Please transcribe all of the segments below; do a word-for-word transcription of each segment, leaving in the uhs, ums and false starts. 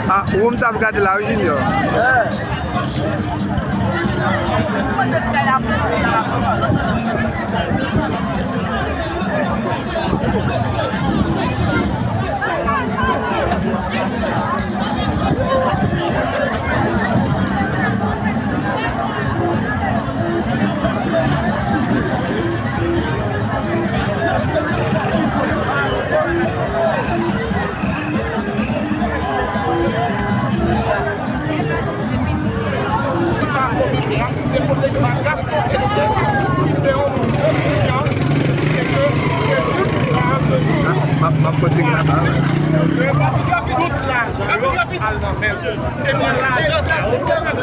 Ah, ou menm t ap gade la wi, Junior. Komite a, te pote pa Gaston Esther, ki se yon moun konfyans, e ke se tout sa ke nou M ap, m ap kontinye la, pa. Tout lajan yo al nan men l. Ebyen, lajan sa yo, depi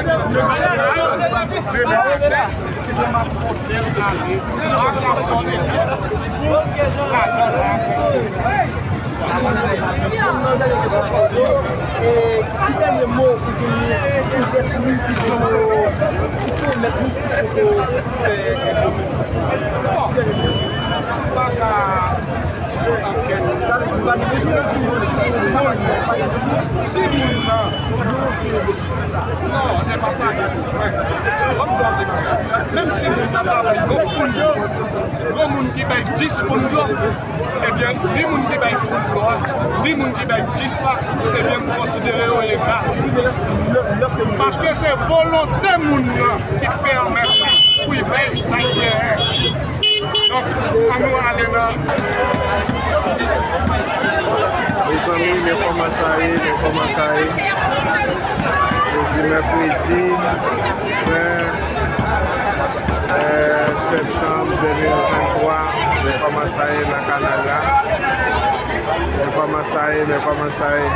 se ki te m ap pote l ale pa Gaston Esther pou lajan sa a fè. E ki dènye mo ou genyen pou defini ki dènye mo pou pèmèt nou fè enpwovize? Bon, pa ka ankenn. Sa vle di, pa gen bezwen si moun, si moun nan, non, nèg pa pale pou jwè. Menm si moun nan ta bay yon foul dlo, yon moun ki bay dis foul dlo, ebyen, ni moun ki bay foul dlo a, ni moun ki bay dis la, ebyen, m konsidere yo egal. Paske se volonte moun nan ki pèmèt li pou l bay sa l genyen. Donk, ann nou ale nan. Mezanmi, men kòman sa ye, men kòman sa ye. Jodi mèkredi ven, eh, septanm de mil venntwa, men kòman sa ye nan kanal la. Men kòman sa ye, men kòman sa ye.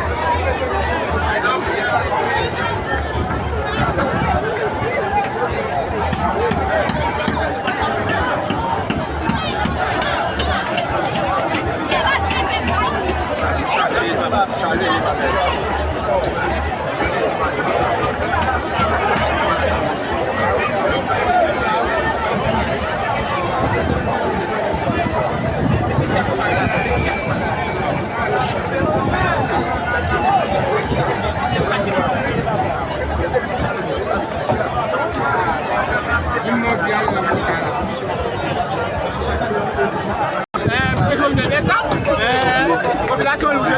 Popilasyon louvre.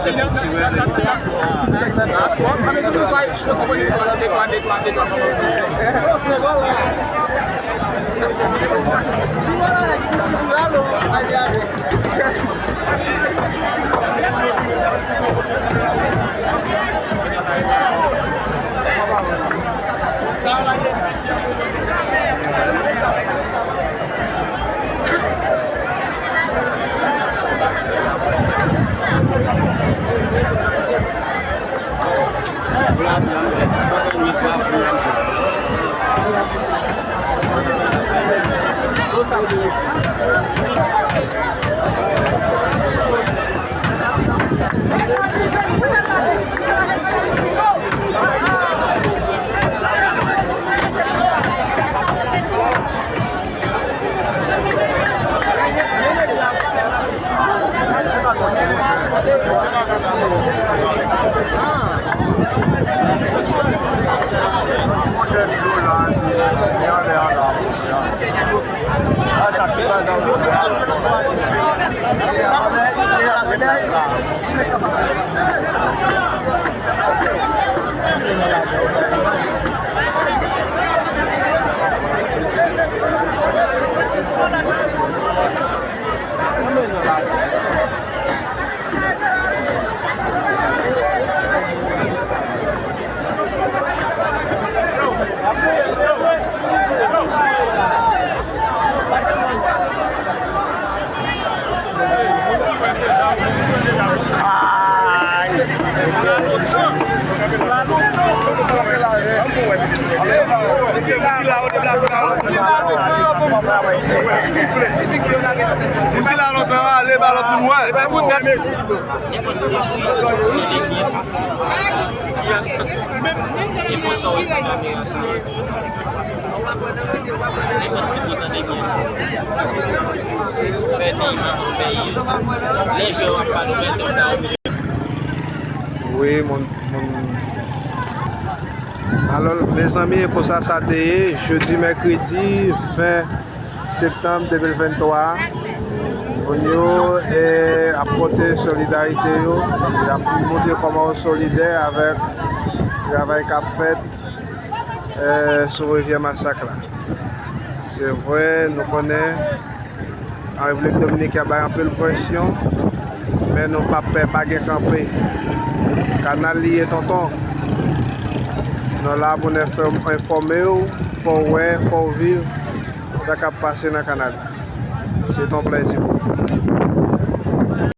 Moun ki la lontan, ale ba lòt moun wè. Wi, moun, moun. Alò, mezanmi, e konsa sa te ye, jodi mèkredi ven septanm de mil venntwa a. Moun yo, e, ap pote solidarite yo, y ap montre kòman yo solidè avèk travay k ap fèt, e, sou rivyè Masak la. Se vre, nou konnen an Repiblik Dominik y ap bay anpil presyon, men nou p ap pè, pa gen kanpe. Kanal li ye, tonton. Nou la pou n enfò-, enfòme w, fè w wè, fè w viv sa k ap pase nan kanal la. Se t on plèzi pou nou.